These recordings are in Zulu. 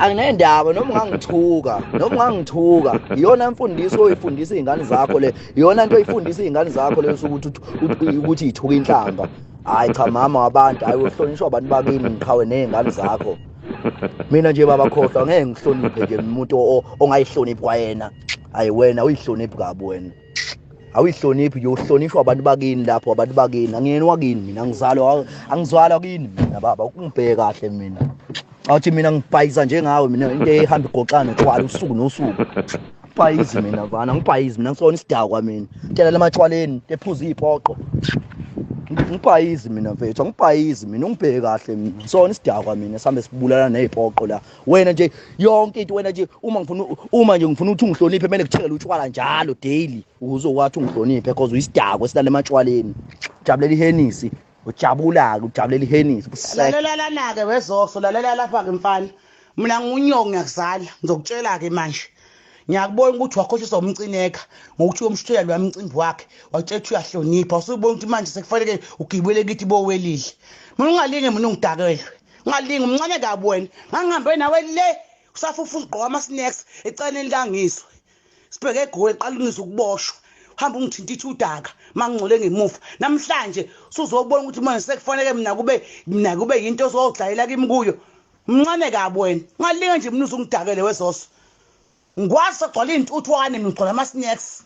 Anginendaba noma ungangithuka, noma ungangithuka. Iyona mfundiso oyifundisa izingane zakho le, iyona nto oyifundisa izingane zakho leyo ukuthi ukuthi ithuka inhlamba. Hayi cha mama wabantu, hayi uhlonishwa abantu bakini ngiqhawe nezingane zakho. Mina nje baba khohlwa ngeke ngihloniphe nje umuntu ongayihloniphi kwayena. Hayi wena uyihloniphi kabi wena. Awuyihloniphi nje, uhlonishwa abantu bakini lapho, abantu bakini. Angiyena wakini mina, angizalwa, angizwalwa kini mina baba, ukungibheke kahle mina. Awuthi mina ngibhayiza njengawe mina, into ehamba igoxana notshwala usuku nosuku. Ngibhayizi mina mfana, ngibhayizi mina, ngisona isidakwa mina. Tshela lamatshwaleni, ephuza izipoqo. Ngibhayizi mina mfethu, angibhayizi mina, ungibheke kahle mina. Ngisona isidakwa mina, sihambe sibulala nezipoqo la. Wena nje yonke into, wena nje uma ngifuna, uma nje ngifuna ukuthi ungihloniphe kumele kuthekele utshwala njalo daily ukuze ukwathi ungihloniphe, because uyisidakwa esilala ematshwaleni. Ujabulela ihenisi, ujabula-ke, ujabulela ihenisi. Lalela lana-ke wezoso, lalela lapha-ke mfana. Mina ngunyoko ngiyakuzala, ngizokutshela-ke manje. Ngiyakubona ukuthi wakhohliswa umcineka ngokuthi uyomshuthela loya mcimbi wakhe, watshela ukuthi uyahlonipha. Usubona ukuthi manje sekufanele ugibele kithi bowelile. Mina ungalinge mina ungidakelwe. Ungalinge, umncane kabi wena. Ngangihambe nawe le usafufa ugqoka ama-snacks eceleni likangizwe. Sibheke eGoli, qala ungizwe ukuboshwa. Hamba ungithintitha udaka mangingcole ngemuva. Namhlanje usuzobona ukuthi manje sekufanele mina kube, mina kube yinto ozodlayela kimi kuyo. Umncane kabi wena. Ungalinge nje mina uzungidakele wezoso. Ngikwazi sagcwala iy'ntuthwane mina, ngigcwala ama-snacks.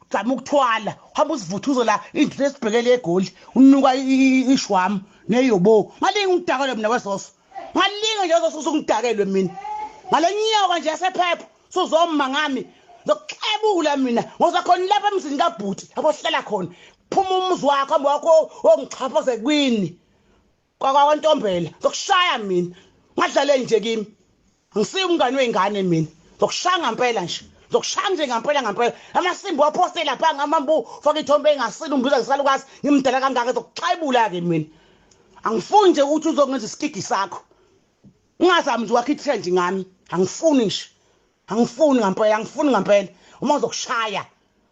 Uzama ukuthwala, uhamba uzivuthuze la iy'ntuthu esibhekele eGoli, unuka ishwamu neyobo. Ungalinge ungidakelwe mina wezoso. Ungalinge nje wezoso uzungidakelwe mina. Ngale nyoka nje yasephepha suzoma ngami. Ngizokuxebula mina, ngoza khona lapha emzini kabhuti, lapho ohlala khona. Phuma umuzi wakho, hamba wakho ongixhaphaze kwini. Kwakwantombela, ngizokushaya mina. Ungadlaleli nje kimi. Angisiye umngane wey'ngane mina. Ngizokushaya ngampela nje. Ngizokushaya nje ngampela ngampela. Amasimba waphoste lapha ngamambu, ufake ithombe engasile umbiza ngesalukazi, ngimdala kangaka, ngizokuxayibula-ke mina. Angifuni nje ukuthi uzongenza isikigi sakho. Ungazami nje wakhe i-trend ngami. Angifuni nje. Angifuni ngampela, angifuni ngampela. Uma ngizokushaya,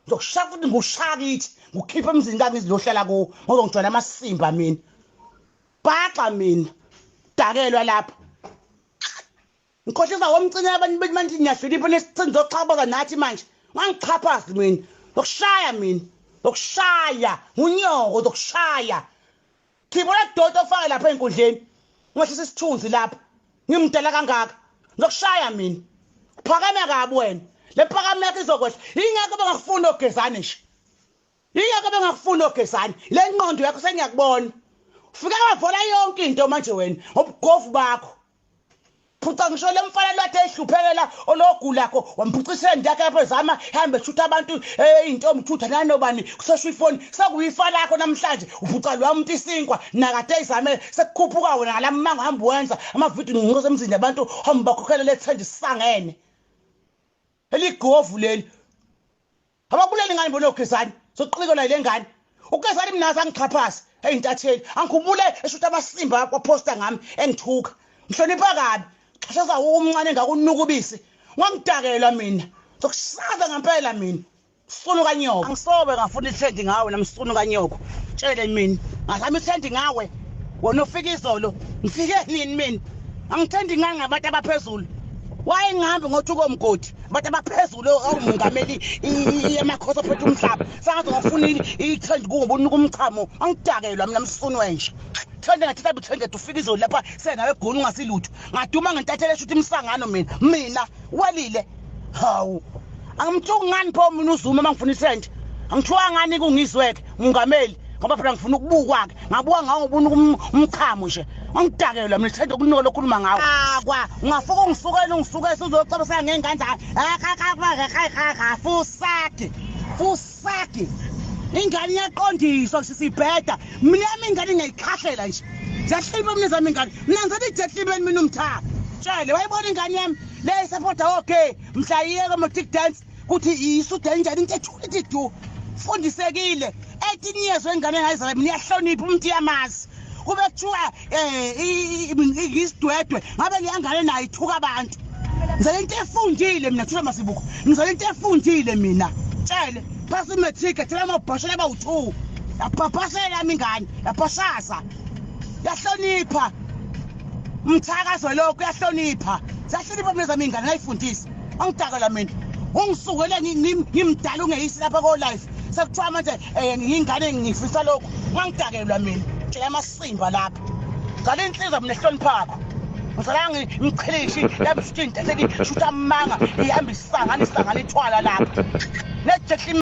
ngizokushaya futhi ngikushaya kithi, ngikukhiphe emzini kangizi lohlala kuwo, ngozongijwayela amasimba mina. Bhaxa mina. Dakelwa lapha. Ngikhohlisa womcine abantu bethi manje ngiyahlonipha nesicini zoxhaphaza nathi manje. Ungangixhaphazi mina. Ngizokushaya mina. Ngizokushaya. Ngunyoko ngizokushaya. Khipha la doti ofake lapha enkundleni. Ungehlisa isithunzi lapha. Ngimdala kangaka. Ngizokushaya mina. Uphakame kabi wena. Le phakame yakho izokwehla. Ingakho bengakufuni ogezane nje. Ingakho bengakufuni ogezane. Le ngqondo yakho sengiyakubona. Ufike wavola yonke into manje wena ngobugovu bakho. Phuca ngisho le mfana lwathe ehluphekela ologulakho wamphucisela nje yakhe lapho ezama hambe eshutha abantu iy'ntombi uthutha nanobani kuseshwa ifoni sekuyifa lakho namhlanje uphuca lowa muntu isinkwa nakade ezame sekukhuphuka wena ngala mango hamba wenza amavidiyo ngqinqoza emzini yabantu hamba bakhokhela lethende sisangene eligovu leli. Ababulali ngani bona oGezani? Soqilikelwa yile ngane. UGezani mina angixhaphaze eyintatheli. Angikhumbule eshutha amasimba waposta ngami engithuka. Ngihlonipha kabi. Xhashaza umncane ngakunuka ubisi. Wangidakelwa mina. Sokusaza ngempela mina. Msunu kanyoko. Angisobe ngafuna i-trend ngawe namsunu kanyoko. Tshele mina. Ngazama i-trend ngawe. Wena ufika izolo. Ngifike nini mina? Angithandi ngani ngabantu abaphezulu. Why ngihambe ngothuka omgodi? Abantu abaphezulu awumongameli amakhosi aphethe umhlaba. Sangaze ngafuna i-trend kuwo unika umchamo. Angidakelwa mina msunu wenje. Trend ngathi sabe trend ufika izolo lapha senawe egoli ungasilutho. Ngaduma ngentathele eshuthi imsangano mina. Mina welile. Hawu. Angimthuki ngani pho mina uZuma mangifuna i-trend? Angithuka ngani kungizweke mongameli? Ngoba phela ngifuna ukubukwa ke. Ngabuka ngawo ngobuna umchamo nje. Angidakelwa mina trend okunika lokhuluma ngawo. Akwa ungafuka ungisukela ungisukela uzocabasa ngengane zakho. Fusaki. Fusaki. Ingane iyaqondiswa kusho sibheda. Mina yami ingane ngiyayikhahlela nje. Ziyahlipha mina zami ingane. Mina ngizele ijehlibeni mina umtha. Tshele wayibona ingane yami le isupporta okay. Mhla iyeke ama tik dance kuthi isuda njani into ethule ithi du. Fundisekile. 18 years wengane engayizala mina iyahlonipha umuntu iyamazi. Kube kuthiwa isidwedwe ngabe leyangane nayo ithuka abantu. Ngizale into efundile mina thula masibuko. Ngizale into efundile mina. Tshele pass i-matric thela amabhashela abawu-2. Yabhabhashela yami ingane, yabhashaza. Yahlonipha. Mthakazo lokho uyahlonipha. Siyahlonipha mina zami ingane ngayifundisa. Angidakela mina. Ungisukele ngimdala ungeyisi lapha ko life. Sekuthiwa manje ngingane ngifisa lokho. Ungangidakelwa mina. Tshela amasimba lapha. Ngale insizwa mina ehloniphakho. Ngizala ngichilishi yamshinta sethi shutha amanga ihamba isangane isangane ithwala lapha. Nejekli.